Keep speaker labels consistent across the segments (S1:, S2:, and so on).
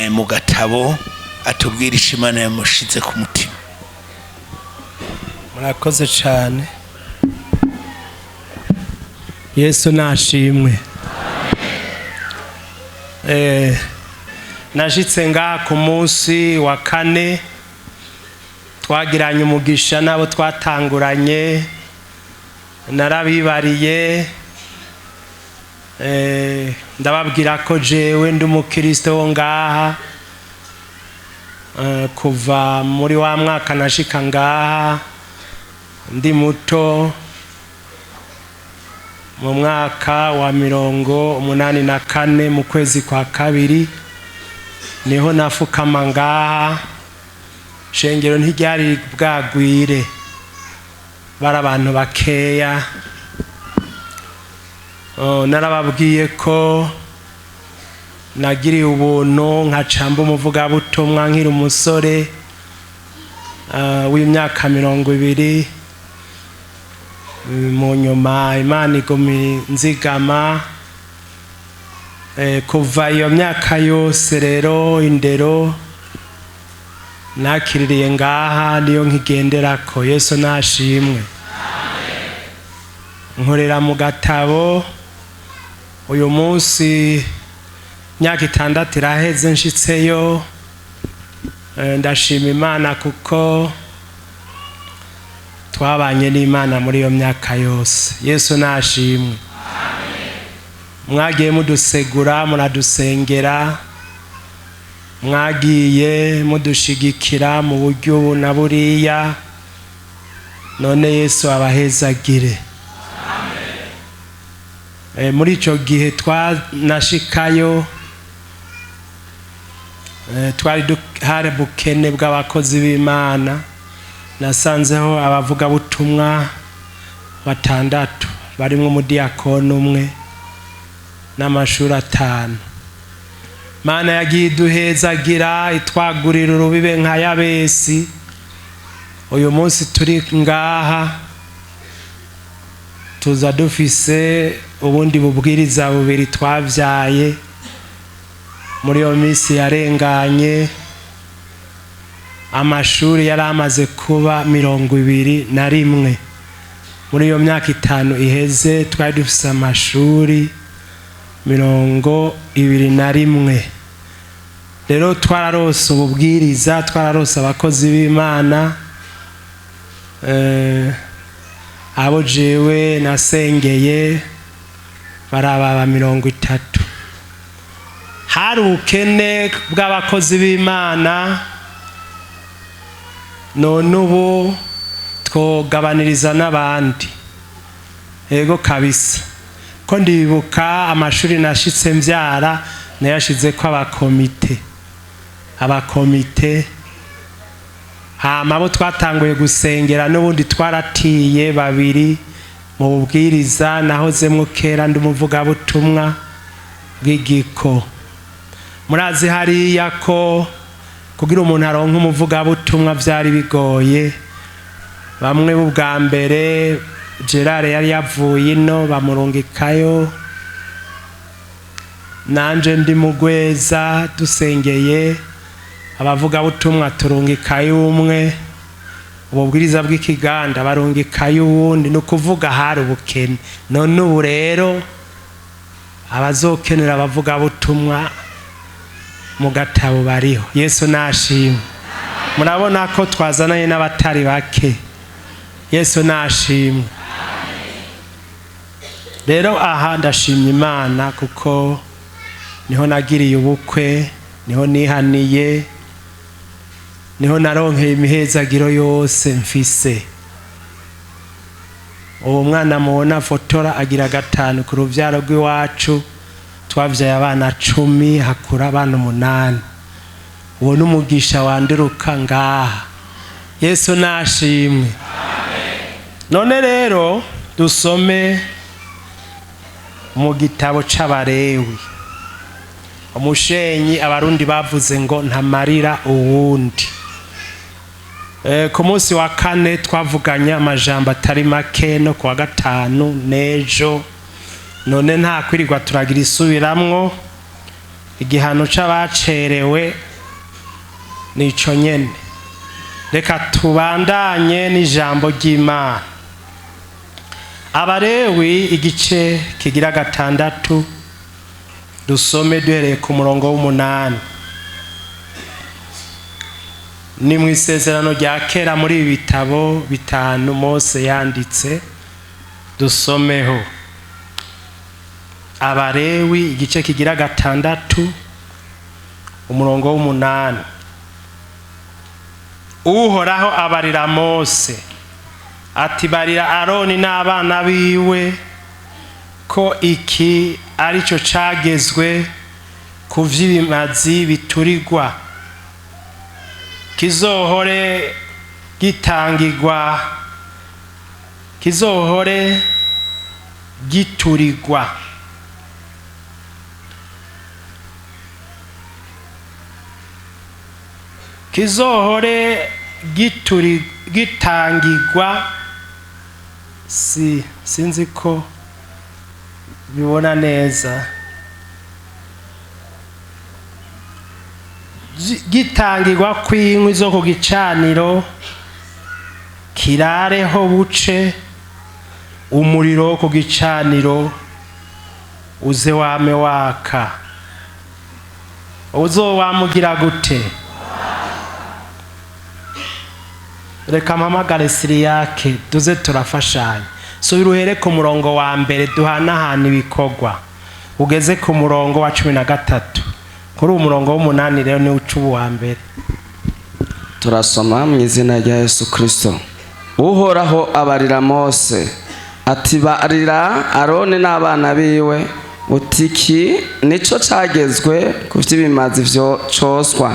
S1: Mu gatabo atubwira ico Imana yamushize ku mutima.
S2: Murakoze cyane. Yesu nashimwe. Nashitse ngaha ku munsi wa kane. Twagiranye umugisha n'abo twatanguranye, narabibariye, ndababwira ko jewe ndi umukristo wo ngaha. Kuva muri wa mwaka nashika ngaha ndi muto, mu mwaka wa 84, mu kwezi kwa kabiri, niho nafukama ngaha. Shengero ntiryari bwagwire, bari abantu bakeya. Oh, narababwiye ko nagiriye ubuntu nkacamba umuvugabutumwa nkiri umusore w'imyaka 20. Mu nyuma Imana iguma nzigama. Kuva iyo myaka yose rero, indero nakiririye ngaha niyo nkigenderako. Yesu nashimwe. Nkorera mu gatabo. Uyu munsi imyaka 6 iraheze nshitseyo. Ndashima Imana kuko twabanye n'Imana muri iyo myaka yose. Yesu nashimwe. Mwagiye mudusegura, muradusengera, mwagiye mudushigikira mu buryo ubu na buriya. None Yesu abahezagire. Muri icyo gihe twanashikayo, twari hari bukene bw'abakozi b'Imana. Nasanzeho abavugabutumwa batandatu, barimo umudiyakoni umwe n'amashuri 5. Mana yagiye iduhezagira, itwagurira urubibe nka Yabesi. Uyu munsi turi ngaha, tuza dufise ubundi bubwiriza bubiri twabyaye muri iyo minsi yarenganye. Amashuri yari amaze kuba 21 muri iyo myaka 5 iheze. Twari dufise amashuri 21. Rero twararose ububwiriza, twararose abakozi b'Imana. Abo jewe nasengeye barababa 30. Hari ubukene bw'abakozi b'Imana, none ubu twogabaniriza n'abandi. Yego kabisa, ko ndibuka amashuri nashitse mbyara, nayashize ko abakomite. Hama abo twatanguye gusengera n'ubundi twaratiye babiri mu bubwiriza nahozemwo kera, ndi umuvugabutumwa bw'igiko. Murazi hariya ko kugira umuntu aronke umuvugabutumwa vyari bigoye. Bamwe b'ubwa mbere, Gerard yari yavuye ino bamurungikayo, nanje ndi mugweza, dusengeye abavugabutumwa turungikayo umwe, ububwiriza bw'ikiganda barungikayo uwundi. Ni ukuvuga hari ubukene. None ubu rero abazokenera abavugabutumwa mu gatabo bariho. Yesu nashimwe. Murabona ko twazananye n'abatari bake. Yesu nashimwe. Rero aha ndashimye Imana kuko niho nagiriye ubukwe, niho nihaniye, niho naronkeye imihezagiro yose mfise. Uwo mwana mubona fotora agira gatanu ku rubyaro rw'iwacu. Twabyaye abana 10, hakura abana 8. Uwo n'umugisha wanduruka ngaha. Yesu nashimwe. None rero dusome mu gitabo c'Abarewi. Umushenyi Abarundi bavuze ngo ntamarira uwundi. Ku munsi wa kane twavuganye amajambo atari make, no ku wa gatanu n'ejo. None nta kwirirwa turagira isubiramwo. Igihano c'abacerewe nico nyene. Reka tubandanye n'ijambo ry'Imana. Abalewi igice kigira 6, dusome duhereye ku murongo w'8. Ni mu isezerano rya kera, muri ibi bitabo 5 Mose yanditse. Dusomeho Abalewi igice kigira 6, umurongo w'8. Uhoraho abarira Mose ati: "Barira Aroni n'abana biwe ko iki arico cagezwe ku vy'ibimazi biturirwa, kizohore gitangirwa, kizohore giturirwa." Kizohore gitangirwa. Si sinzi ko bibona neza. Gitangirwa kw'inkwi zo ku gicaniro, kirareho buce, umuriro wo ku gicaniro uze wame waka. Uzowamugira gute? Reka mpamagare Siriyake, tuze turafashanya. Subira uhere ku murongo wa 1, duhanahana ibikorwa, ugeze ku murongo wa 13. Kuri uwo murongo w'8 rero niwo uca uwa 1.
S3: Turasoma mu izina rya Yesu Kristo. Uhoraho abarira Mose ati: "Barira Aroni n'abana biwe uti: Iki nico cagezwe ku vy'ibimazi vyo coswa,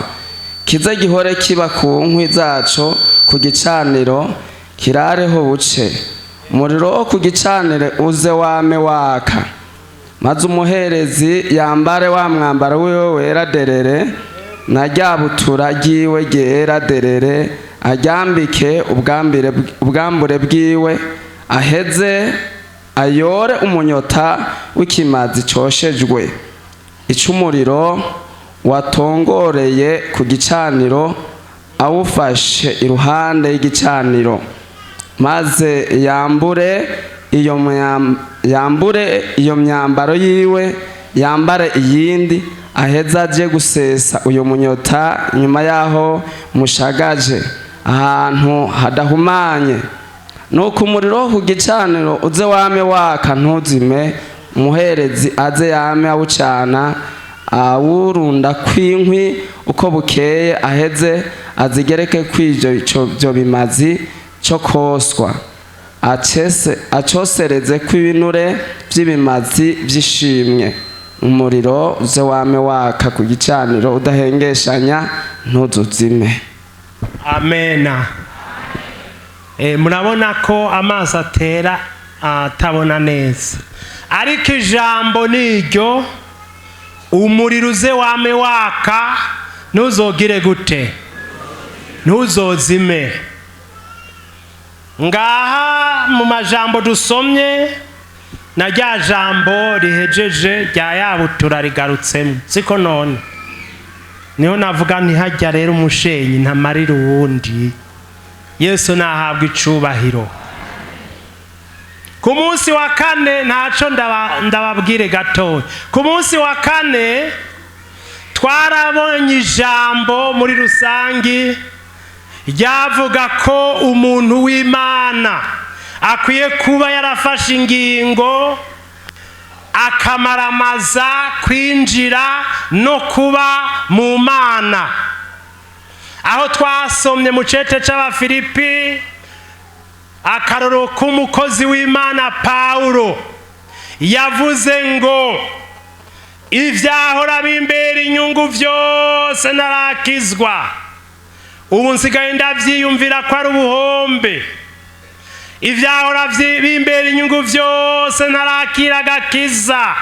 S3: kize gihore kiba ku nkwi zaco ku gicaniro, kirareho buce, umuriro wo ku gicaniro uze wame waka. Maze umuherezi yambare wa mwambaro wiwe wera derere, na rya butura ryiwe ryera derere, aryambike ubwambure bwiwe, aheze ayore umunyota w'ikimazi coshejwe ic'umuriro watongoreye ku gicaniro, awufashe iruhande y'igicaniro. Maze yambure iyo myambaro yiwe, yambare iyindi, aheze aje gusesa uyo munyota nyuma yaho mushagaje, ahantu hadahumanye. Nuko umuriro wo ku gicaniro uze wame waka, ntuzime. Umuherezi aze yame awucana, awurunda kw'inkwi uko bukeye, aheze azigereke kw'ivyo byo bimazi cyo koswa, acese acosereze kw'ibinure vy'ibimazi vy'ishimwe. Umuriro uze wame waka ku gicaniro udahengeshanya, ntuzuzime."
S2: Amena. Murabona ko amaso atera atabona neza, ariko ijambo niryo: umuriro uze wame waka, ntuzogire gute? Ntuzozime. Ngaha mu majambo dusomye, na rya jambo rihejeje rya yabutura rigarutsemo, siko? None niho navuga ntihajya rero umushenyi ntamarira uwundi. Yesu nahabwa icubahiro. Ku munsi wa kane, ntaco ndababwire gatoya. Ku munsi wa kane twarabonye ijambo muri rusangi ryavuga ko umuntu w'Imana akwiye kuba yarafashe ingingo, akamaramaza kwinjira no kuba mu Mana, aho twasomye mu cete c'Abafilipi akaroro k'umukozi w'Imana Pawulo yavuze ngo: "Ivyahora bimbera inyungu vyose narakizwa, ubu nsigaye ndavyiyumvira ko ari ubuhombe. Ivyahora bimbera inyungu vyose ntarakira agakiza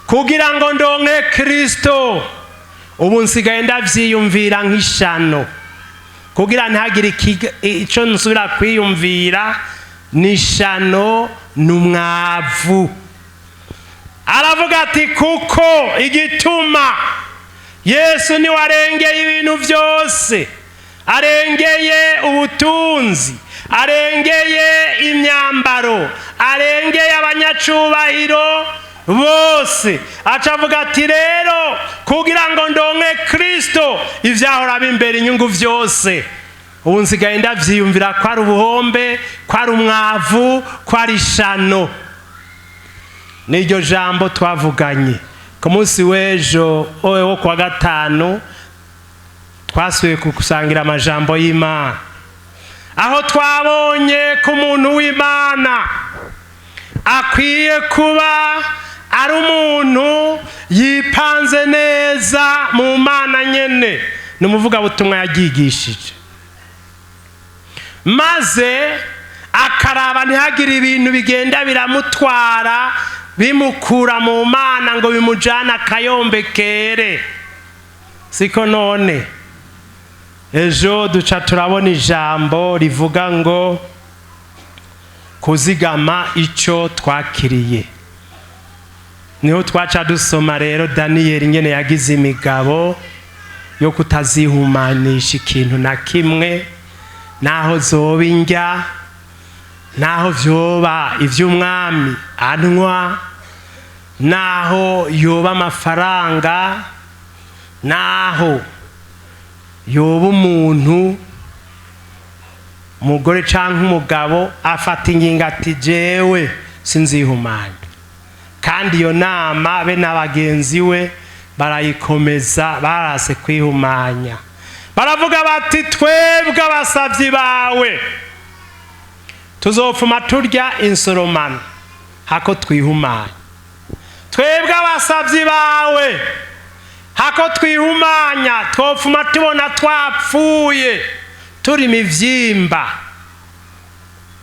S2: kugira ngo ndonke Kristo, ubu nsigaye ndavyiyumvira nk'ishano, kugira ntihagire ico nsubira kwiyumvira, ni ishano, ni umwavu." Aravuga ati kuko igituma Yesu niwe arengeye ibintu byose, arengeye ubutunzi, arengeye imyambaro, arengeye abanyacubahiro bose. Aca avuga ati rero kugira ngo ndonke Kristo, ivyahora bimbera inyungu vyose ubu nsigaye ndavyiyumvira ko ari ubuhombe, ko ari umwavu, ko ari ishano. N'iryo jambo twavuganye ku munsi w'ejo wowe wo kuwa gatanu, twasubiye gusangira amajambo y'Imana, aho twabonye ko umuntu w'Imana akwiye kuba ari umuntu yipanze neza mu Mana nyene. Ni umuvugabutumwa yaryigishije, maze akaraba ntihagire ibintu bigenda biramutwara, bimukura mu Mana ngo bimujane akayombekere. Siko none ejo duca turabona ijambo rivuga ngo kuzigama icyo twakiriye. Niho twaca dusoma rero Daniyeli nyene yagize imigabo yo kutazihumanisha ikintu na kimwe, naho zoba indya, naho vyoba ivy'umwami anywa, naho yoba amafaranga, naho yoba umuntu, umugore canke umugabo. Afata ingingo ati jewe sinzihumanya. Kandi iyo nama be na bagenzi we barayikomeza, barase kwihumanya. Baravuga bati twebwe abasavyi bawe tuzopfuma turya insoromano hako twihumanya. Twebwe abasavyi bawe, hako twihumanya, twopfuma tubona twapfuye turi imivyimba.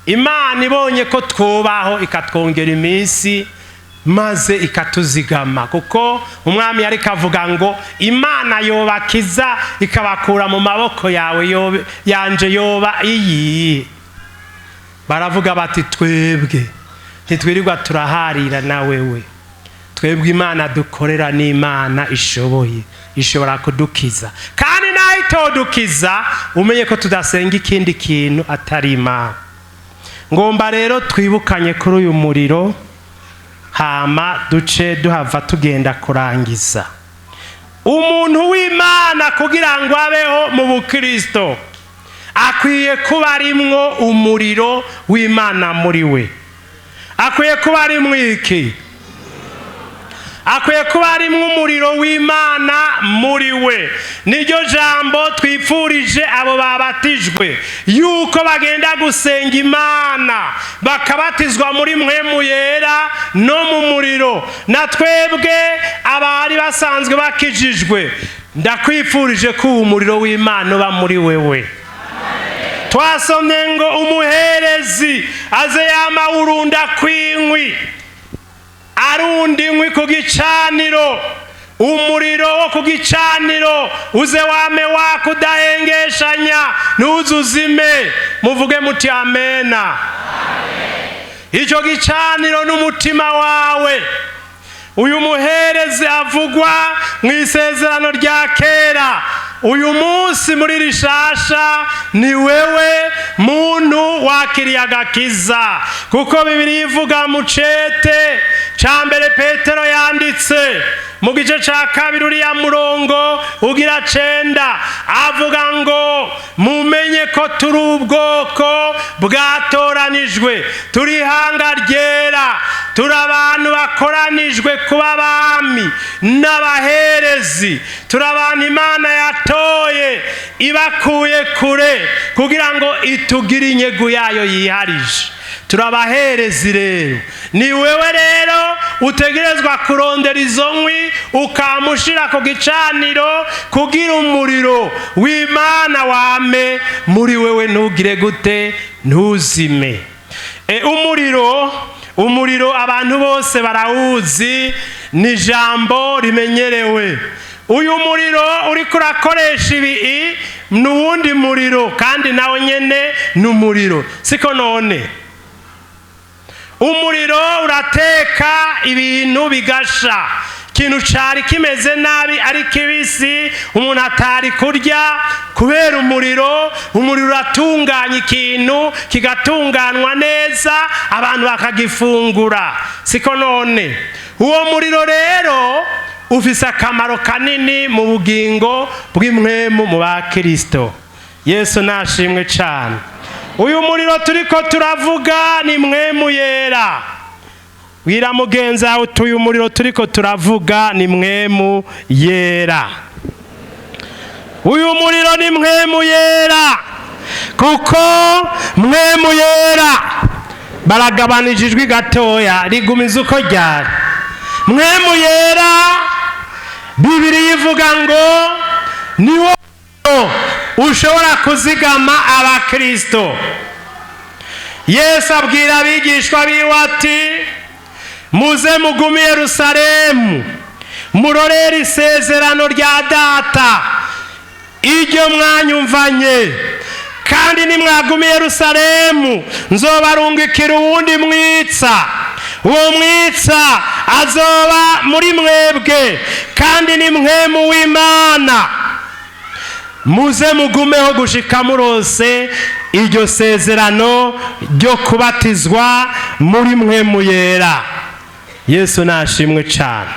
S2: Imana ibonye ko twubaho ikatwongera iminsi, maze ikatuzigama, kuko umwami yari kavuga ngo Imana yobakiza ikabakura mu maboko yawe yanje yoba iyi. Baravuga bati twebwe ntitwirirwa turaharira na wewe, twebwe Imana dukorera n'Imana ishoboye, ishobora kudukiza. Kandi naho itodukiza, umenye ko tudasenga ikindi kintu atari Imana. Ngomba rero twibukanye kuri uyu muriro, hama duce duhava tugenda kurangiza. Umuntu w'Imana kugira ngo abeho mu bukristo akwiye kuba arimwo umuriro w'Imana muri we. Akwiye kuba arimwo iki? Akwiye kuba arimwo umuriro w'Imana muri we. Niryo jambo twipfurije abo babatijwe, yuko bagenda gusenga Imana bakabatizwa muri Mpwemu Yera no mu muriro. Na twebwe abari basanzwe bakijijwe, ndakwifurije ko uwo muriro w'Imana uba muri wewe. Twasomye ngo umuherezi aze yama urunda kw'inkwi, arunda inkwi ku gicaniro. Umuriro wo ku gicaniro uze wame waka udahengeshanya, ntuzuzime. Muvuge muti amena. Icyo gicaniro n'umutima wawe. Uyu muherezi avugwa mu isezerano rya kera, uyu munsi muri rishasha ni wewe muntu wakiriye agakiza, kuko Bibiliya ivuga mu cete ca mbere Petero yanditse, mu gice ca kabiri, uriya murongo ugira cenda, avuga ngo mumenye ko turi ubwoko bwatoranijwe, turi ihanga ryera, turi abantu bakoranijwe kuba abami n'abaherezi, turi abantu Imana yatoye ibakuye kure kugira ngo itugire inyegu yayo yiharije. Turabaherezi rero. Ni wewe rero utegerezwa kurondera izo nkwi, ukamushira ku gicaniro kugira umuriro w'Imana wame muri wewe, ntugire gute? Ntuzime. Umuriro abantu bose barawuzi, ni ijambo rimenyerewe. Uyu muriro uriko urakoresha ibi ni uwundi muriro, kandi nawe nyene ni umuriro. Siko none? Umuriro urateka ibintu bigasha. Ikintu cari kimeze nabi ari kibisi, umuntu atari kurya, kubera umuriro, umuriro uratunganya ikintu, kigatunganwa neza, abantu bakagifungura. Siko none? Uwo muriro rero ufise akamaro kanini mu bugingo bw'impwemu mu bakirisito. Yesu nashimwe cane. Uyu muriro turiko turavuga ni Mpwemu Yera. Bwira mugenzi wawe uti: "Uyu muriro turiko turavuga ni Mpwemu Yera." Uyu muriro ni Mpwemu Yera, kuko Mpwemu Yera, baragabanije ijwi gatoya, rigumiza uko ryari. Mpwemu Yera, Bibiliya ivuga ngo niwo ushobora kuzigama abakristo. Yesu abwira abigishwa biwe ati: "Muze mugume i Yerusalemu, murorere isezerano rya Data iryo mwanyumvanye. Kandi nimwaguma i Yerusalemu, nzobarungikira uwundi mwitsa. Uwo mwitsa azoba muri mwebwe, kandi ni Mpwemu w'Imana. Muze mugumeho gushika murose iryo sezerano ryo kubatizwa muri Mpwemu Yera." Yesu nashimwe cyane.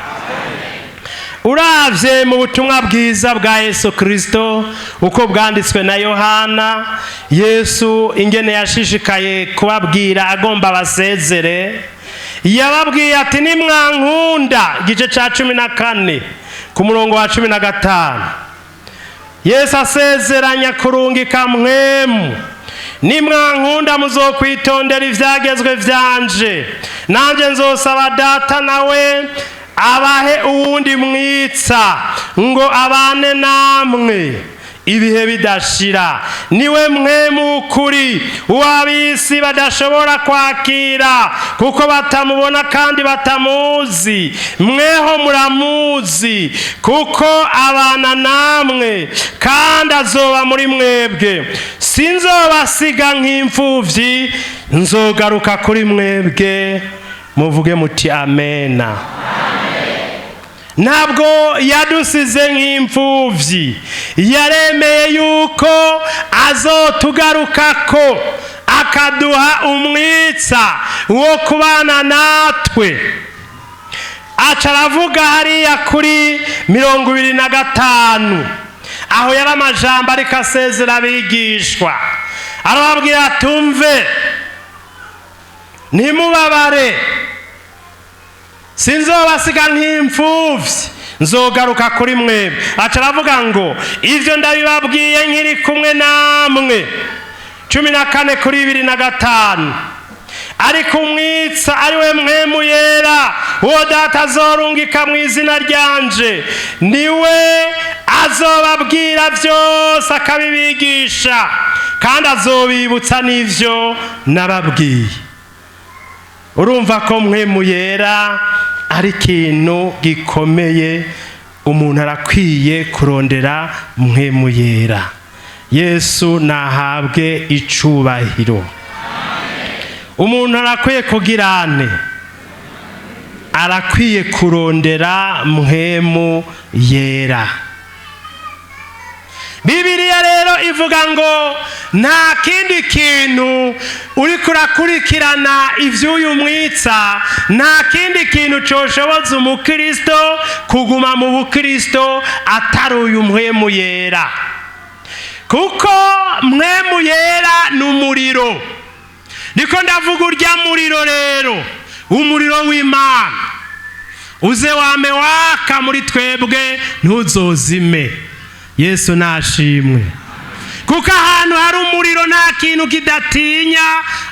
S2: Uravye mu butumwa bwiza bwa Yesu Kristo uko bwanditswe na Yohana, Yesu ingene yashishikaye kubabwira agomba basezere, yababwiye ati: "Nimwankunda." Igice ca 14 ku murongo wa 15, Yesu asezeranya kurungika Mpwemu: "Nimwankunda, muzokwitondera ivyagezwe vyanje, nanjye nzosaba Data, nawe abahe uwundi mwitsa ngo abane namwe ibihe bidashira. Niwe Mpwemu w'ukuri, uw'ab'isi badashobora kwakira, kuko batamubona kandi batamuzi. Mweho muramuzi, kuko abana namwe kandi azoba muri mwebwe. Sinzobasiga nk'imfuvyi, nzogaruka kuri mwebwe." Muvuge muti: "Amena." Ntabwo yadusize nk'imfuvyi, yaremeye yuko azotugarukako akaduha umwitsa wo kubana natwe. Aca aravuga hariya kuri 25, aho yari amajambo ariko asezera abigishwa, arababwira: "Tumve, ntimubabare, sinzobasiga nk'imfuvyi, nzogaruka kuri mwebwe." Aca aravuga ngo: "Ibyo ndabibabwiye nkiri kumwe namwe." 14 kuri 25: "Ariko umwitsa, ari we Mpwemu Yera, uwo Data azorungika mu izina ryanje, niwe azobabwira byose akabibigisha, kandi azobibutsa n'ivyo nababwiye." Urumva ko Mpwemu Yera ari ikintu gikomeye. Umuntu arakwiye kurondera Mpwemu Yera. Yesu nahabwe icubahiro. Umuntu arakwiye kugira ane? Arakwiye kurondera Mpwemu Yera. Bibiliya rero ivuga ngo nta kindi kintu uri kurakurikirana iby'uyu mwitsa, nta kindi kintu coshoboza umukristo kuguma mu bukristo atari uyu Mpwemu Yera, kuko Mpwemu Yera ni umuriro. Niko ndavuga urya muriro rero, umuriro w'Imana uze wame waka muri twebwe, ntuzozime. Yesu nashimwe, kuko ahantu hari umuriro nta kintu kidatinya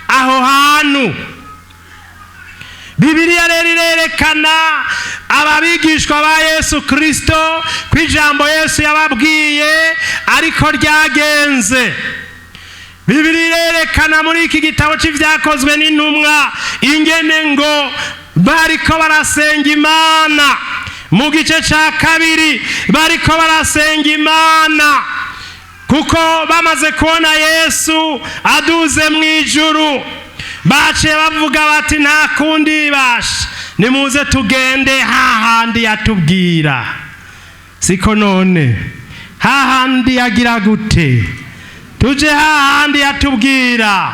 S2: aho hantu. Bibiliya rero irerekana ababigishwa ba Yesu Kirisito ko ijambo Yesu yababwiye ariko ryagenze. Bibiliya irerekana muri iki gitabo cy'Ibyakozwe n'Intumwa ingene ngo bariko barasenga Imana. Mu gice cya 2, bariko barasenga Imana kuko bamaze kubona Yesu aduze mu ijuru. Baciye bavuga bati: "Nta kundi basha, nimuze tugende hahandi yatubwira." Siko none? Hahandi yagira gute? Tuje hahandi yatubwira.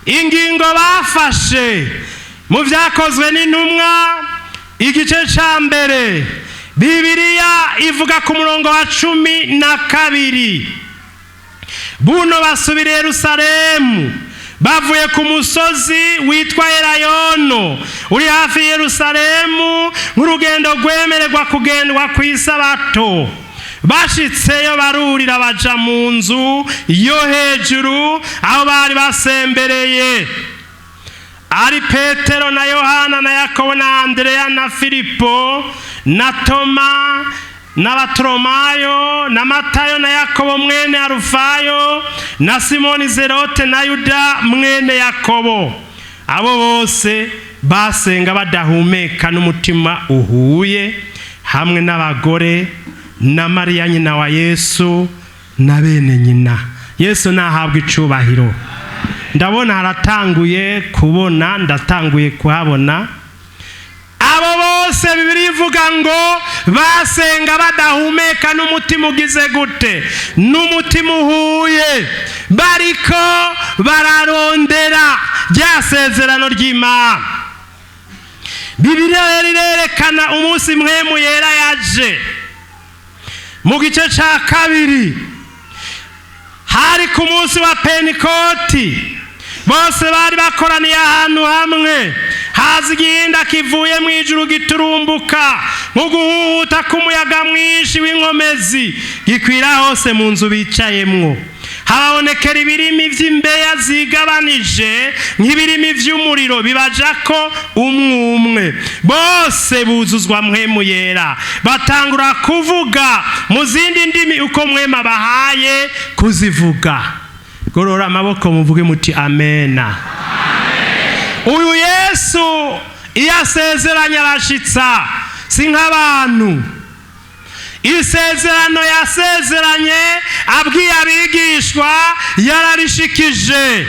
S2: Ingingo bafashe mu Byakozwe n'Intumwa, igice cya mbere, Bibiliya ivuga ku murongo wa 12: "Buno basubira Yerusalemu bavuye ku musozi witwa Elayono, uri hafi Yerusalemu, nk'urugendo rwemererwa kugendwa ku isabato. Bashitseyo barurira, baja mu nzu yo hejuru aho bari basembereye, ari Petero na Yohana na Yakobo na Andereya na Filipo na Toma na Batoromayo na Matayo na Yakobo mwene Arufayo na Simoni Zerote na Yuda mwene Yakobo. Abo bose basenga badahumeka n'umutima uhuye, hamwe n'abagore na Mariya nyina wa Yesu na bene nyina." Yesu nahabwa icubahiro. Ndabona haratanguye kubona, ndatanguye kuhabona. Abo bose, Bibiliya ivuga ngo basenga badahumeka n'umutima ugize gute? N'umutima uhuye, bariko bararondera rya sezerano ry'Imana. Bibiliya rero irerekana umunsi Mpwemu Yera yaje mu gice cya kabiri. Hari ku munsi wa Pentikoti. Bose bari bakoraniye ahantu hamwe, haza igihinda kivuye mu ijuru giturumbuka nko guhuhuta k'umuyaga mwinshi w'inkomezi, gikwira hose mu nzu bicayemwo. Hababonekera ibirimi vy'imbeya zigabanije nk'ibirimi vy'umuriro, bibajako umwe umwe. Bose buzuzwa Mpwemu Yera, batangura kuvuga mu zindi ndimi uko Mpwemu abahaye kuzivuga. Gorora amaboko, muvuge muti: "Amena." Uyu Yesu iyo asezeranye arashitsa, si nk'abantu. Isezerano yasezeranye abwiye abigishwa yararishikije.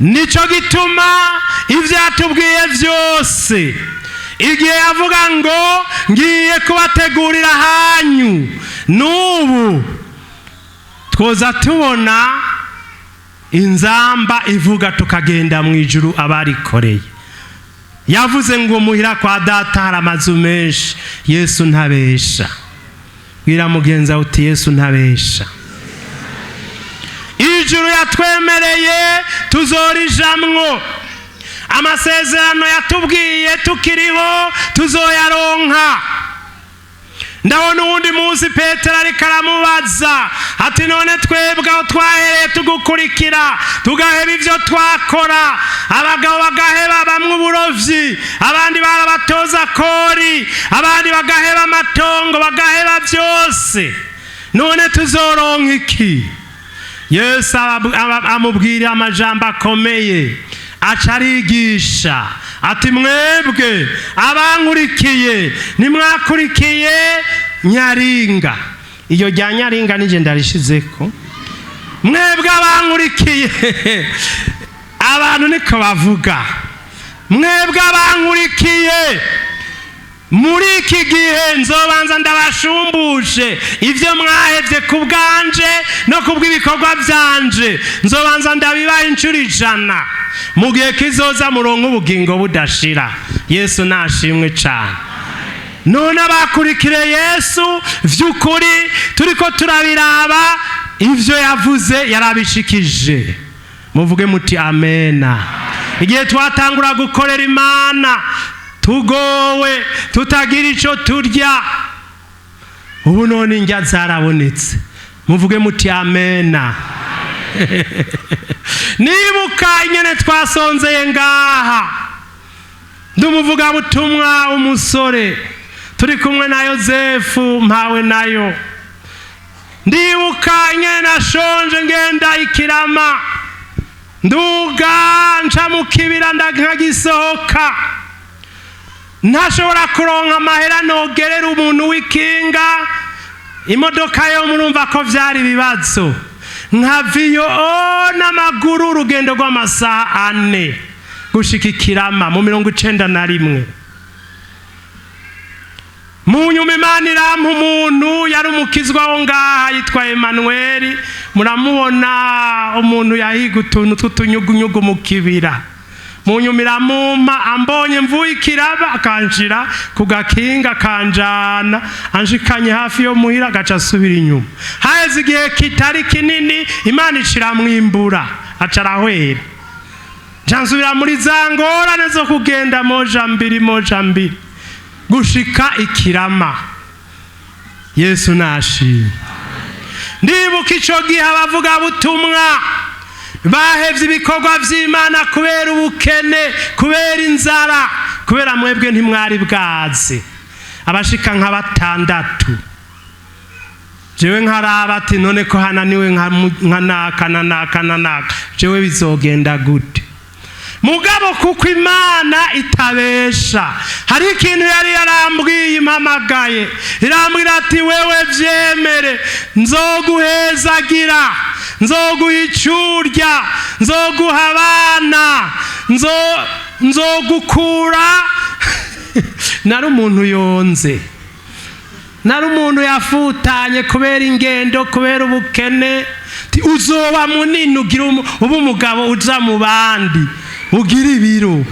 S2: Nicyo gituma ibyo yatubwiye byose, igihe yavuga ngo: "Ngiye kubategurira hanyu", n'ubu twoza tubona inzamba ivuga tukagenda mu ijuru abarikoreye. Yavuze ngo: "Muhira kwa Data hari amazu menshi." Yesu ntabesha. Bwira mugenzi wawe uti: "Yesu ntabesha." Ijuru yatwemereye tuzorijamwo. Amasezerano yatubwiye tukiriho tuzoyaronka. Ndabona uwundi munsi Petero ariko aramubaza ati: "None twebwe aho twahereye tugukurikira, tugaheba ibyo twakora, abagabo bagaheba bamwe uburovyi, abandi barabatoza kori, abandi bagaheba amatongo, bagaheba byose, none tuzoronka iki?" Yesu amubwira amajambo akomeye, aca arigisha ati: "Mwebwe abankurikiye, nimwakurikiye nyaringa." Iyo rya nyaringa nije ndarishizeko. "Mwebwe abankurikiye", abantu niko bavuga, "mwebwe abankurikiye muri iki gihe, nzobanza ndabashumbushe ibyo mwahevye ku bwanje no ku bw'ibikorwa byanje. Nzobanza ndabibaha inshuro 100 mu gihe kizoza, muronke ubugingo budashira." Yesu nashimwe cyane. None abakurikire Yesu vy'ukuri, turiko turabiraba, ivyo yavuze yarabishikije. Muvuge muti: "Amena." Igihe twatangura gukorera Imana tugowe, tutagira ico turya, ubu none indya zarabonetse. Muvuge muti: "Amena." Nibuka ingene twasonzeye ngaha, ndi umuvugabutumwa umusore, turi kumwe na Yosefu mpawe nayo. Ndibuka ingene nashonje, ngenda ikirama, nduga nca mu kibira, nkagisohoka ntashobora kuronka amahera nogerera umuntu w'ikinga, imodoka yo murumva ko vyari ibibazo, nkava iyo n'amaguru, urugendo rw'amasaha 4. Gushika Ikirama mu 91. Mu nyuma Imana irampa umuntu yari umukizwa wo ngaha yitwa Emmanuel. Muramubona, umuntu yahiga utuntu tw'utunyugunyugu mu kibira. Mu nyuma iramumpa, ambonye mvuye Ikiraba, akanshira ku gakinga, akanjana, anshikanye hafi yo muhira, agaca asubira inyuma. Haheze igihe kitari kinini, Imana iciramwimbura, aca arahwera. Nsubira muri za ngorane zo kugenda moja mbiri moja mbiri gushika Ikirama. Yesu nashimye. Ndibuka ico gihe abavugabutumwa bahevye ibikorwa vy'Imana kubera ubukene, kubera inzara, kubera mwebwe ntimwari bwaze, abashika nka batandatu. Jewe nkaraba ati: "None ko hananiwe nka naka na naka na naka, jewe bizogenda gute?" Mugabo kuko Imana itabesha, hari ikintu yari yarambwiye, impamagaye irambwira ati: "Wewe vyemere, nzoguhezagira, nzoguha icurya, nzoguha abana, nzogukura." Nari umuntu yonze, nari umuntu yafutanye kubera ingendo, kubera ubukene. "Uzoba munini, ugira uba umugabo, uja mu bandi, ugira ibiro."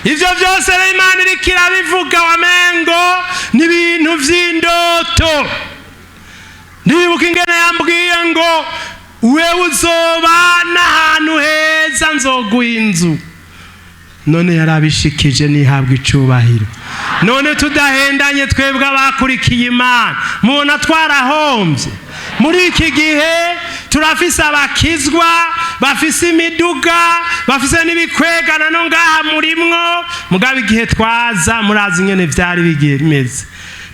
S2: Ibyo byose rero Imana iriko irabivuga, wamengo ni ibintu vy'indoto. Ndibuka ingene yambwiye ngo: "Wewe uzoba n'ahantu heza, nzoguha inzu." None yarabishikije, nihabwa icubahiro. None tudahendanye, twebwe abakurikiye Imana, mubona twarahombye? Muri iki gihe turafise abakizwa bafise imiduga, bafise n'ibikwegana no ngaha murimwo. Mugabo igihe twaza, murazi ingene vyari bigiye bimeze,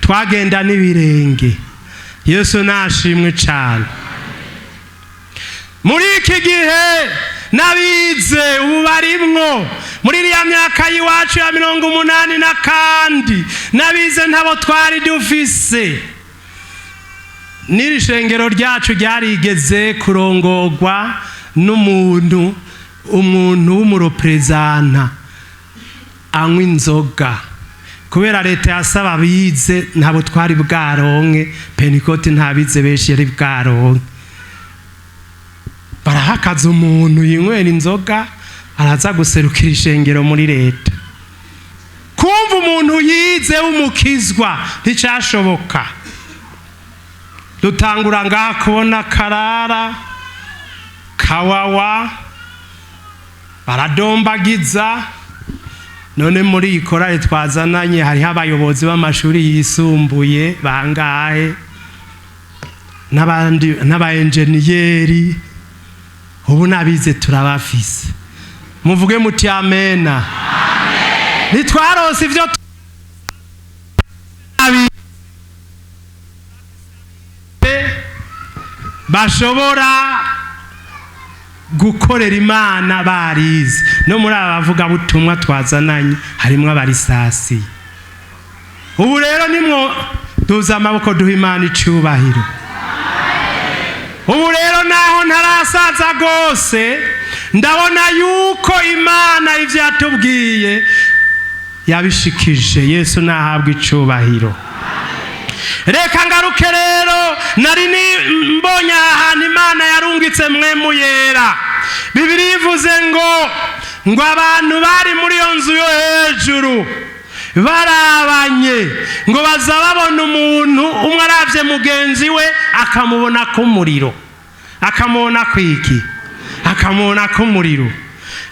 S2: twagenda n'ibirenge. Yesu nashimwe cane. Muri iki gihe n'abize ubu barimwo. Muri iriya myaka y'iwacu ya 80 na kandi, n'abize ntabo twari dufise. N'iri shengero ryacu ryarigeze kurongorwa n'umuntu, umuntu w'umureprezanta anywa inzoga, kubera leta yasaba abize, ntabo twari bwaronke. Pentekote ntabize benshi yari bwaronke. Barahakaza umuntu yinywera inzoga, araza guserukira ishengero muri leta. Kumva umuntu yize w'umukizwa nticyashoboka. Dutangura ngaha kubona Karara Kawawa baradombagiza. None muri iyi korali twazananye hariho abayobozi b'amashuri yisumbuye bangahe, n'abandi n'abaenjeniyeri. Ubu n'abize turabafise. Muvuge muti amena. Ntitwarose ivyo bashobora gukorera Imana barize. No muri aba bavugabutumwa twazananye harimwo abarisasi. Ubu rero nimwo duza amaboko, duha Imana icubahiro. Ubu rero naho ntarasaza rwose, ndabona yuko Imana ibyo yatubwiye yabishikije. Yesu nahabwa icubahiro. Reka ngaruke rero, nari ni mbonye ahantu Imana yarungitse Mpwemu Yera. Bibiri ivuze ngo abantu bari muri iyo nzu yo hejuru barabanye, ngo baza babona umuntu umwe arabye mugenzi we, akamubona k'umuriro, akamubona kwiki, akamubona k'umuriro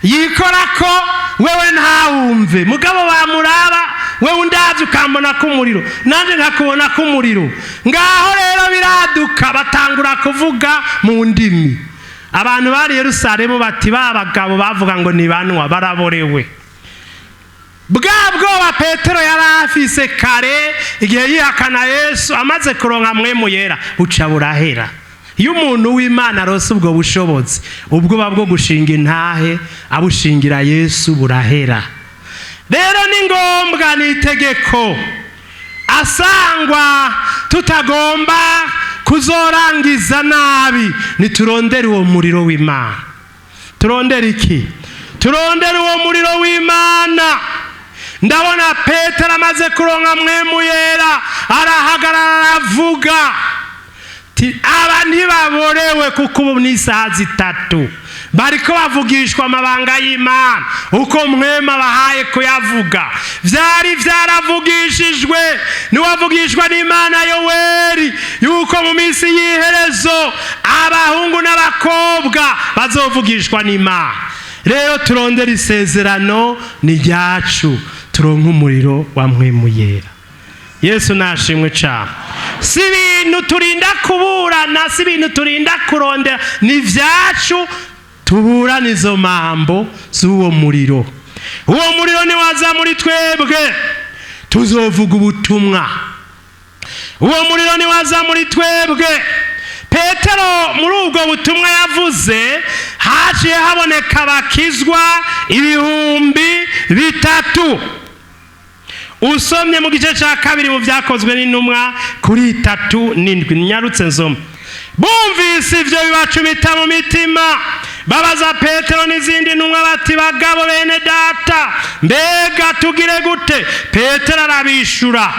S2: yikora ko wewe ntawumve. Mugabo bamuraba, wewe undabye ukambona k'umuriro, nanjye nkakubona k'umuriro. Ngaho rero biraduka, batangura kuvuga mu ndimi. Abantu bari Yerusalemu bati: "Ba bagabo bavuga ngo nibanwa baraborewe." Bwa bwoba Petero yari afise kare igihe yihakana Yesu, amaze kuronka Mpwemu Yera, buca burahera. Iyo umuntu w'Imana arose ubwo bushobozi, ubwoba bwo gushinga intahe abushingira Yesu burahera. Rero ni ngombwa, ni itegeko, asangwa tutagomba kuzorangiza nabi, niturondere uwo muriro w'Imana. Turondere iki? Turondere uwo muriro w'Imana. Ndabona Petero amaze kuronka Mpwemu Yera, arahagarara, aravuga ati: "Aba ntibaborewe, kuko ubu ni isaha 3, bariko bavugishwa amabanga y'Imana uko Mpwemu abahaye kuyavuga." Vyari vyaravugishijwe niwavugishwa n'Imana Yoweri yuko mu minsi y'iherezo abahungu n'abakobwa bazovugishwa n'Imana. Rero turondera isezerano ni ryacu, turonke umuriro wa Mpwemu Yera. Yesu nashimwe cyane. Si ibintu turinda kuburana, si ibintu turinda kurondera, ni ibyacu. Tuburana izo mambo z'uwo muriro. Uwo muriro niwaza muri twebwe, tuzovuga ubutumwa. Uwo muriro niwaza muri twebwe. Petero muri ubwo butumwa yavuze, haciye haboneka abakizwa 3000. Usomye mu gice cya 2 mu Byakozwe n'Intumwa kuri 37, nyarutse nsoma: "Bumvise ibyo, bibacumita mu mitima, babaza Petero n'izindi ntumwa bati: 'Bagabo bene data, mbega tugire gute?' Petero arabishura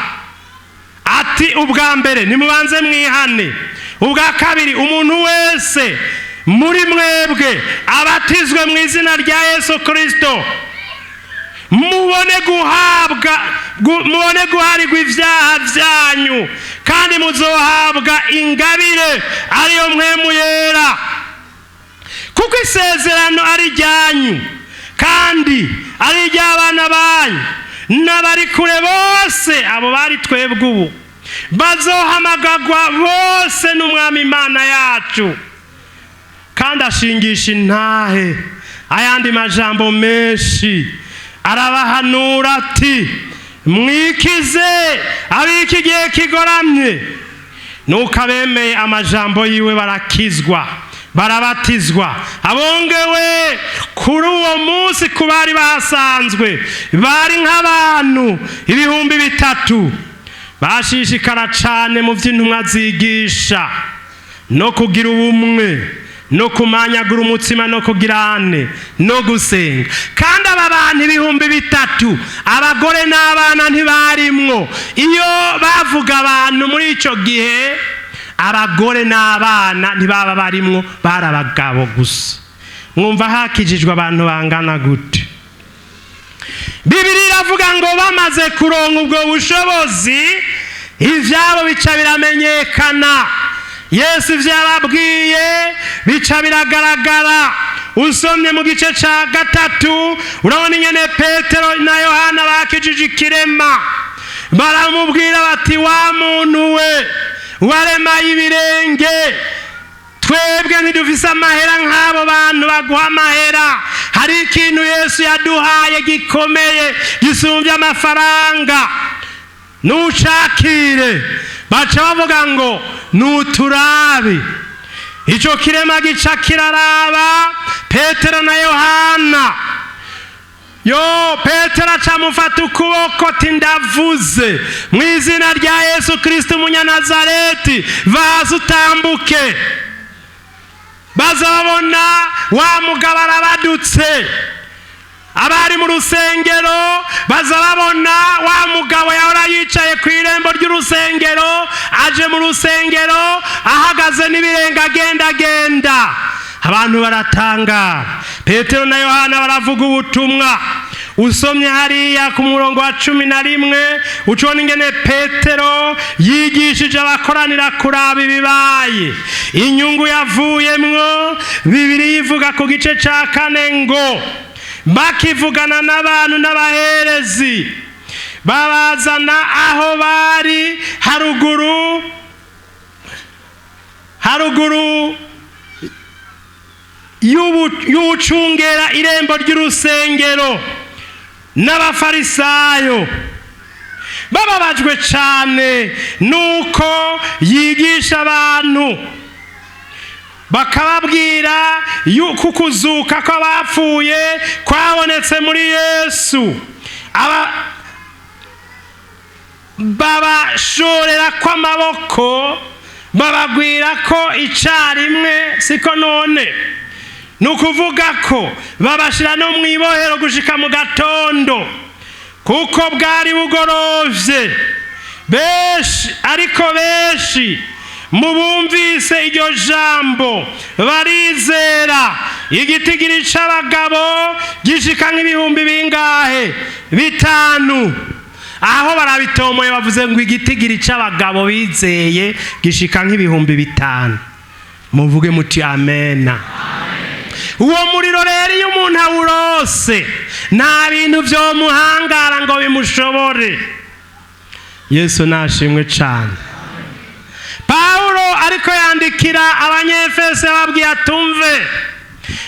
S2: ati: 'Ubwa mbere nimubanze mwihane, ubwa kabiri umuntu wese muri mwebwe abatizwe mu izina rya Yesu Kirisito, mubone guhabwa mubone guharirwa ibyaha byanyu, kandi muzohabwa ingabire ariyo Mpwemu Yera, kuko isezerano ari iryanyu kandi ari iry'abana banyu n'abari kure bose,'" abo bari twebwe ubu, "bazohamagagwa bose n'Umwami Imana yacu." Kandi ashingisha intahe ayandi majambo menshi, arabahanura ati: "Mwikize ab'iki gihe kigoramye." Nuko abemeye amajambo yiwe barakizwa, barabatizwa. Abongewe kuri uwo munsi ku bari bahasanzwe bari nk'abantu 3000. Bashishikara cane mu vy'intumwa zigisha, no kugira ubumwe, no kumanyagura umutsima, no kugira ane, no gusenga. Kandi aba bantu 3000, abagore n'abana ntibarimwo. Iyo bavuga abantu muri ico gihe, abagore n'abana ntibaba barimwo, bari abagabo gusa. Mwumva hakijijwe abantu bangana gute? Bibiri iravuga ngo bamaze kuronka ubwo bushobozi, ivyabo bica biramenyekana. Yesu ivyo yababwiye bica biragaragara. Usomye mu gice ca 3, urabona ingene Petero na Yohana bakijije ikirema. Baramubwira bati: "Wa muntu we waremaye ibirenge, twebwe ntidufise amahera nk'abo bantu baguha amahera. Hari ikintu Yesu yaduhaye gikomeye gisumbye amafaranga, nucakire." Baca bavuga ngo: "Nuturabe." Icyo kirema gica kiraraba Petero na Yohana. Yo, Petero acamufata ukuboko ati: "Ndavuze mu izina rya Yesu Kirisito umunyanazareti, vaza utambuke." Baza babona wa mugabo arabadutse. Abari mu rusengero baza babona wa mugabo yahora yicaye ku irembo ry'urusengero aje mu rusengero, ahagaze n'ibirenge, agendagenda. Abantu baratangara. Petero na Yohana baravuga ubutumwa. Usomye hariya ku murongo wa 11, ucubona ingene Petero yigishije abakoranira kuraba ibibaye, inyungu yavuyemwo. Bibiri yivuga ku gice ca 4 ngo: "Bakivugana n'abantu n'abaherezi, babazana aho bari haruguru y'ucungera irembo ry'urusengero n'Abafarisayo, bababajwe cyane nuko yigisha abantu, bakababwira yuko ukuzuka kw'abapfuye kwabonetse muri Yesu. Aba babashorera kw'amaboko, babagwira ko icarimwe." Siko none? Ni ukuvuga ko babashyira no mu ibohero gushika mu gatondo, kuko bwari bugorovye. Benshi, ariko benshi mu bumvise iryo jambo barizera. Igitigiri c'abagabo gishika nk'ibihumbi bingahe? 5. Aho barabitomoye, bavuze ngo igitigiri c'abagabo bizeye gishika nk'ibihumbi 5. Muvuge muti amena. Uwo muriro rero, iyo umuntu awurose, nta bintu vyomuhangara ngo bimushobore. Yesu nashimwe cane. Pawulo ariko yandikira Abanyefeso, yababwiye atumve: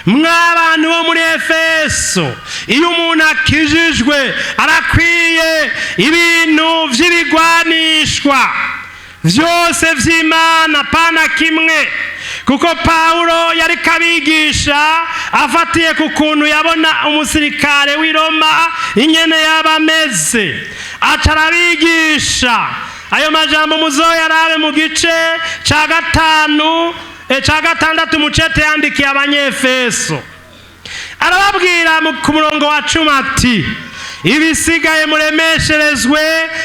S2: "Mw'abantu bo muri Efeso, iyo umuntu akijijwe arakwiye ibintu vy'ibigwanishwa vyose vy'Imana, pana kimwe." Kuko Pawulo yariko abigisha afatiye ku kuntu yabona umusirikare w'i Roma ingene yaba ameze, aca arabigisha ayo majambo. Muzoyarabe mu gice ca gatanu, ca gatandatu, mucete yandikiye Abanyefeso. Arababwira ku murongo wa 10 ati: "Ibisigaye muremesherezwe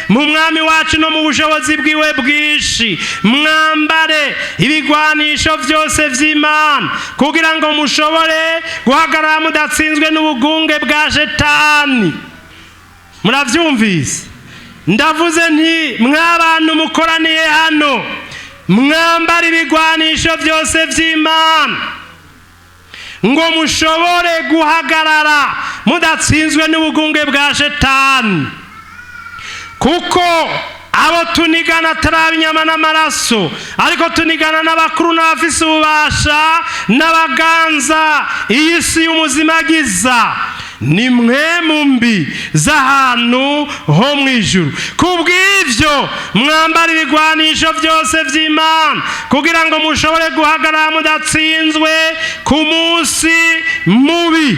S2: mu Mwami wacu no mu bushobozi bwiwe bwinshi, mwambare ibigwanisho byose vy'Imana kugira ngo mushobore guhagarara mudatsinzwe n'ubugunge bwa Shetani." Muravyumvise? Ndavuze nti: mw'abantu mukoraniye hano, mwambare ibigwanisho byose vy'Imana ngo mushobore guhagarara mudatsinzwe n'ubugunge bwa Shetani, kuko abo tunigana atari inyama n'amaraso, ariko tunigana n'abakuru n'abafise ububasha n'abaganza iyi si y'umuzimagiza, ni mpwemu mbi z'ahantu ho mu ijuru. Kubw'ibyo mwambara ibigwanisho byose by'Imana kugira ngo mushobore guhagarara mudatsinzwe ku munsi mubi,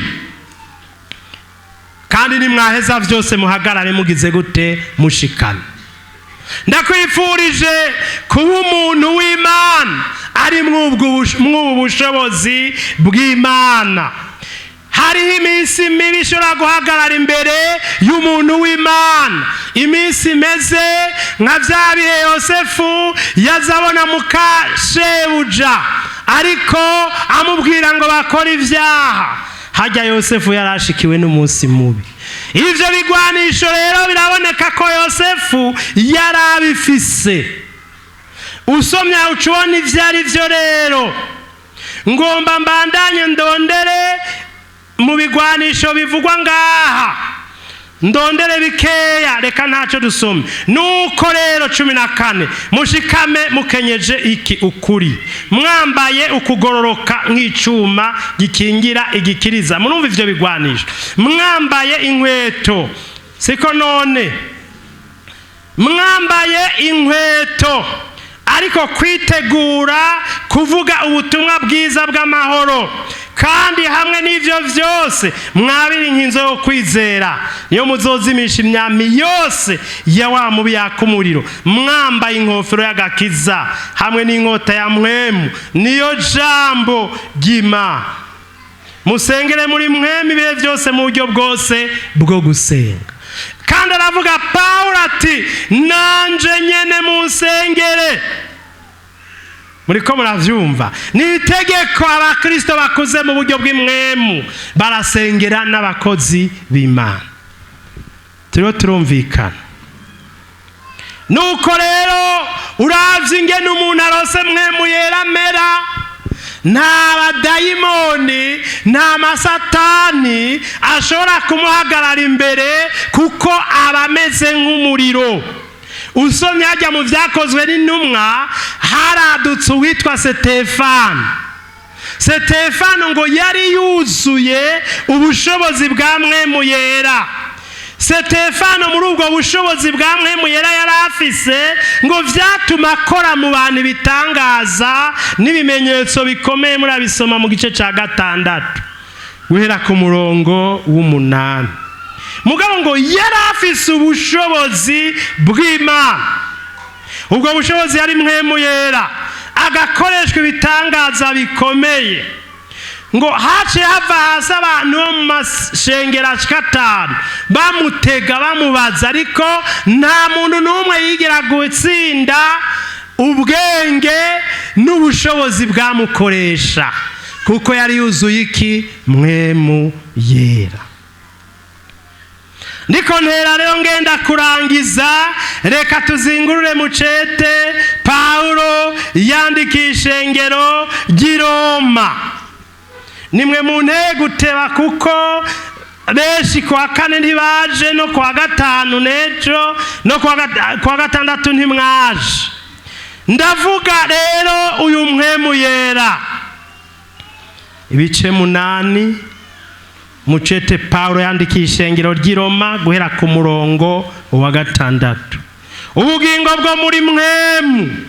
S2: kandi nimwaheza byose muhagarare mugize gute? Mushikane. Ndakwifurije kuba umuntu w'Imana ari mw'ubu bushobozi bw'Imana. Hariho iminsi mibi ishobora guhagarara imbere y'umuntu w'Imana, iminsi imeze nka bya bihe Yosefu yazabona muka shebuja ariko amubwira ngo bakore ibyaha. Hajya Yosefu yarashikiwe n'umunsi mubi. Ibyo bigwanisho rero biraboneka ko Yosefu yari abifise. Usomye uca ubona ibyo ari byo. Rero ngomba mbandanye ndondere mu bigwanisho bivugwa ngaha, ndondere bikeya. Reka ntacyo dusome. Nuko rero 14: "Mushikame mukenyeje iki? Ukuri, mwambaye ukugororoka nk'icuma gikingira igikiriza." Murumva ivyo bigwanisho? Mwambaye inkweto, siko none? Mwambaye inkweto, ariko kwitegura kuvuga ubutumwa bwiza bw'amahoro. Kandi hamwe n'ivyo vyose mwabiri inkinzo yo kwizera, niyo muzozimisha imyambi yose ya wa mubi yaka umuriro. Mwambaye inkofero y'agakiza hamwe n'inkota ya Mpwemu, niyo jambo ry'Imana. Musengere muri Mpwemu ibihe byose mu buryo bwose bwo gusenga." Kandi aravuga Pawulo ati: "Nanje nyene munsengere." Muriko muravyumva? Ni itegeko, abakristo bakuze mu buryo bw'impwemu barasengera n'abakozi b'Imana. Turiho turumvikana? Nuko rero uravye ingene umuntu arose Mpwemu Yera amera, nta badayimoni, nta masatani ashobora kumuhagarara imbere, kuko aba ameze nk'umuriro. Usomye hajya mu Byakozwe n'Intumwa, haradutse uwitwa Setefano. Setefano ngo yari yuzuye ubushobozi bwa Mpwemu Yera. Setefano muri ubwo bushobozi bwa Mpwemu Yera yari afise, ngo vyatuma akora mu bantu ibitangaza n'ibimenyetso bikomeye. Murabisoma mu gice ca 6 guhera ku murongo w'8. Mugabo ngo yari afise ubushobozi bw'Imana, ubwo bushobozi yari Mpwemu Yera, agakoreshwa ibitangaza bikomeye. Ngo haciye hava hasi abantu bo mu mashengero ashika 5 bamutega bamubaza, ariko nta muntu n'umwe yigira gutsinda ubwenge n'ubushobozi bwamukoresha, kuko yari yuzuye iki? Mpwemu Yera. Ndiko ntera rero ngenda kurangiza, reka tuzingurure mucete Paulo yandikisha ishengero ry'i Roma. Nimwe mu ntege guteba, kuko benshi kuwa kane ntibaje, no kuwa gatanu n'ejo, no kuwa gatandatu ntimwaje. Ndavuga rero uyu Mpwemu Yera, ibice 8, mucete Paulo yandikiye ishengero ry'i Roma, guhera ku murongo wa 6. Ubugingo bwo muri Mpwemu.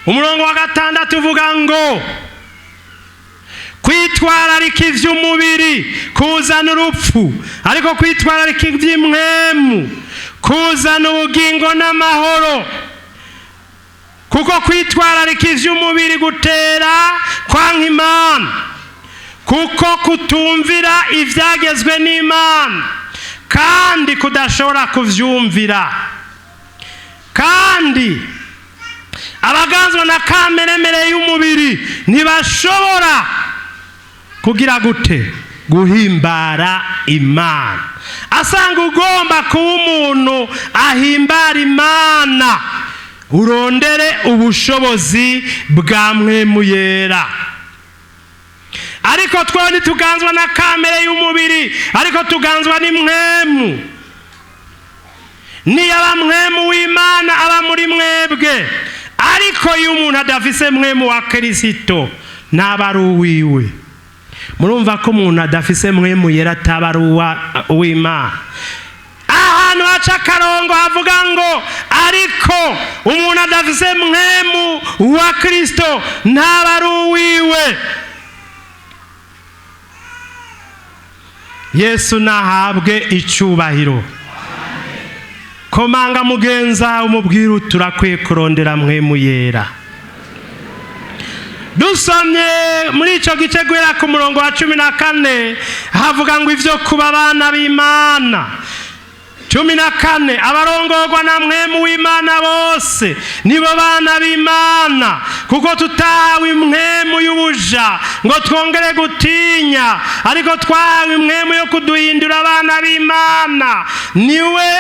S2: Umurongo wa 6 uvuga ngo kwitwararika ivy'umubiri kuzana urupfu, ariko kwitwararika ivy'impwemu kuzana ubugingo n'amahoro, kuko kwitwararika ivy'umubiri gutera kwanka Imana, kuko kutumvira ivyagezwe n'Imana, kandi kudashobora kuvyumvira. Kandi abaganzwa na kameremere y'umubiri ntibashobora kugira gute? Guhimbara Imana. Asanga ugomba kuba umuntu ahimbara Imana, urondere ubushobozi bwa Mpwemu Yera. Ariko twe ntituganzwa na kamere y'umubiri, ariko tuganzwa n'impwemu. Niyaba Mpwemu w'Imana aba muri mwebwe. Ariko iyo umuntu adafise Mpwemu wa Kirisito, ntaba ari uwiwe. Murumva ko umuntu adafise Mpwemu Yera ataba ari uw'Imana. Ahantu haca akarongo havuga ngo ariko umuntu adafise Mpwemu wa Kirisito ntaba ari uwiwe. Yesu nahabwe icubahiro. Komanga mugenza umubwira uti urakwiye kurondera Mpwemu Yera. Dusomye muri ico gice guhera ku murongo wa 14, havuga ngo ivyo kuba abana b'Imana. 14, abarongorwa na Mpwemu w'Imana bose nibo bana b'Imana, kuko tutahawe impwemu y'ubuja ngo twongere gutinya, ariko twahawe impwemu yo kuduhindura abana b'Imana. Niwe,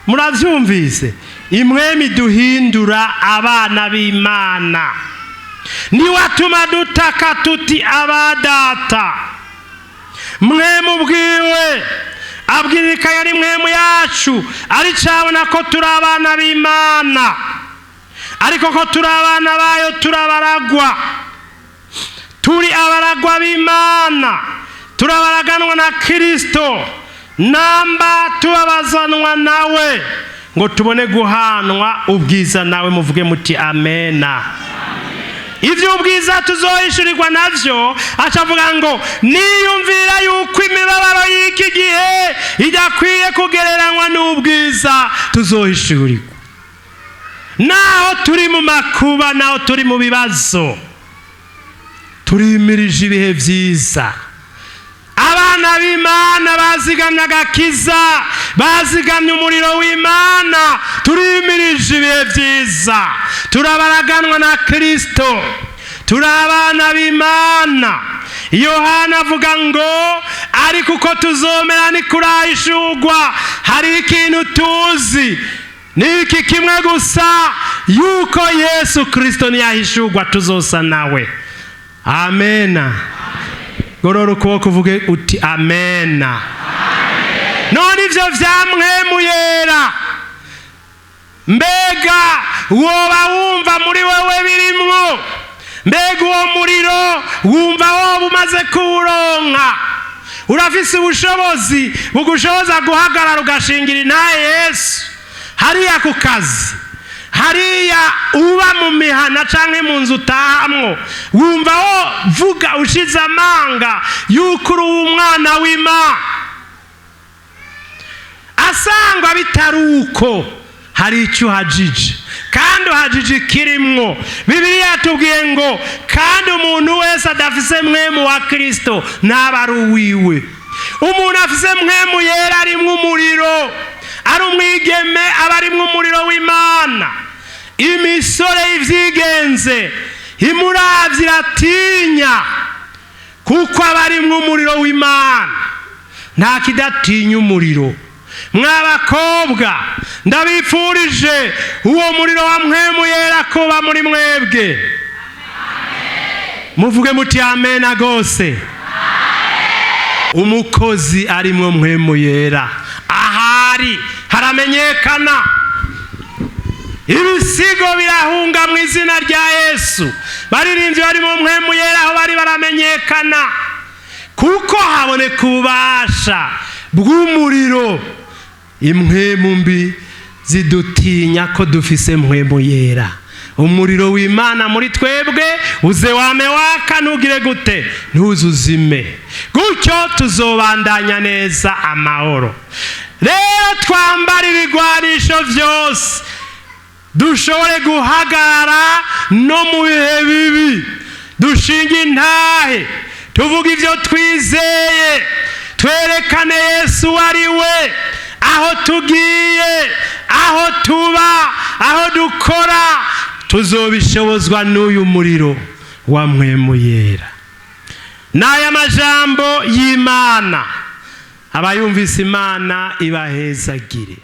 S2: muravyumvise, impwemu iduhindura abana b'Imana. Niwe atuma dutaka tuti abadata. Mpwemu bwiwe abwirika yari Mpwemu yacu, ari cabona ko turi abana b'Imana, ariko ko turi abana bayo turabaragwa. Turi abaragwa b'Imana, turabaraganwa na Kristo, namba tubabazanwa nawe ngo tubone guhanwa ubwiza nawe. Muvuge muti amena. Ivyo ubwiza tuzohishurirwa navyo, acavuga ngo niyumvira yuko imibabaro y'iki gihe idakwiye kugereranywa n'ubwiza tuzohishurirwa. Naho turi mu makuba, naho turi mu bibazo, turimirije ibihe vyiza. Abana b'Imana bazigamye agakiza, bazigamye umuriro w'Imana, turimirije ibihe vyiza. Turabaraganwa na Kristo, turi abana b'Imana. Yohana avuga ngo ariko uko tuzomera ni kurahishurwa. Hari ikintu tuzi, ni iki kimwe gusa, yuko Yesu Kristo niyahishurwa tuzosa nawe. Amena. Gorora ukuboko uvuge uti amena. None ivyo vya Mpwemu Yera, mbega woba wumva muri wewe birimwo? Mbega uwo muriro wumva woba umaze kuwuronka? Urafise ubushobozi bugushoboza guhagarara ugashingira intahe Yesu hariya ku kazi, hariya uba mu mihana canke mu nzu utahamwo, wumva wo vuga ushize amanga yuko uri umwana w'Imana? Asangwa bitari uko, hari icyo uhajije. Kandi uhajije ikirimwo. Bibiliya yatubwiye ngo kandi umuntu wese adafise Mpwemu wa Kirisito ntaba ari uwiwe. Umuntu afise Mpwemu Yera arimwo umuriro, ari umwigeme aba arimwo umuriro w'Imana. Imisore y'ivyigenze imuravye iratinya, kuko aba arimwo umuriro w'Imana. Nta kidatinya umuriro. Mw'abakobwa, ndabifurije uwo muriro wa Mpwemu Yera kuba muri mwebwe. Muvuge muti amena gose. Umukozi arimwo Mpwemu Yera ahari haramenyekana, ibisigo birahunga mu izina rya Yesu. Baririmbyi barimo Mpwemu Yera aho bari baramenyekana, kuko haboneka ububasha bw'umuriro. Impwemu mbi zidutinya ko dufise Mpwemu Yera. Umuriro w'Imana muri twebwe uze wame waka, ntugire gute? Ntuzuzime. Gutyo tuzobandanya neza amahoro. Rero twambara ibigwanisho byose, dushobore guhagarara no mu bihe bibi, dushinga intahe, tuvuga ibyo twizeye, twerekane Yesu ari we aho tugiye, aho tuba, aho dukora. Tuzobishobozwa n'uyu muriro wa Mpwemu Yera. N'aya majambo y'Imana, abayumvise, Imana ibahezagire.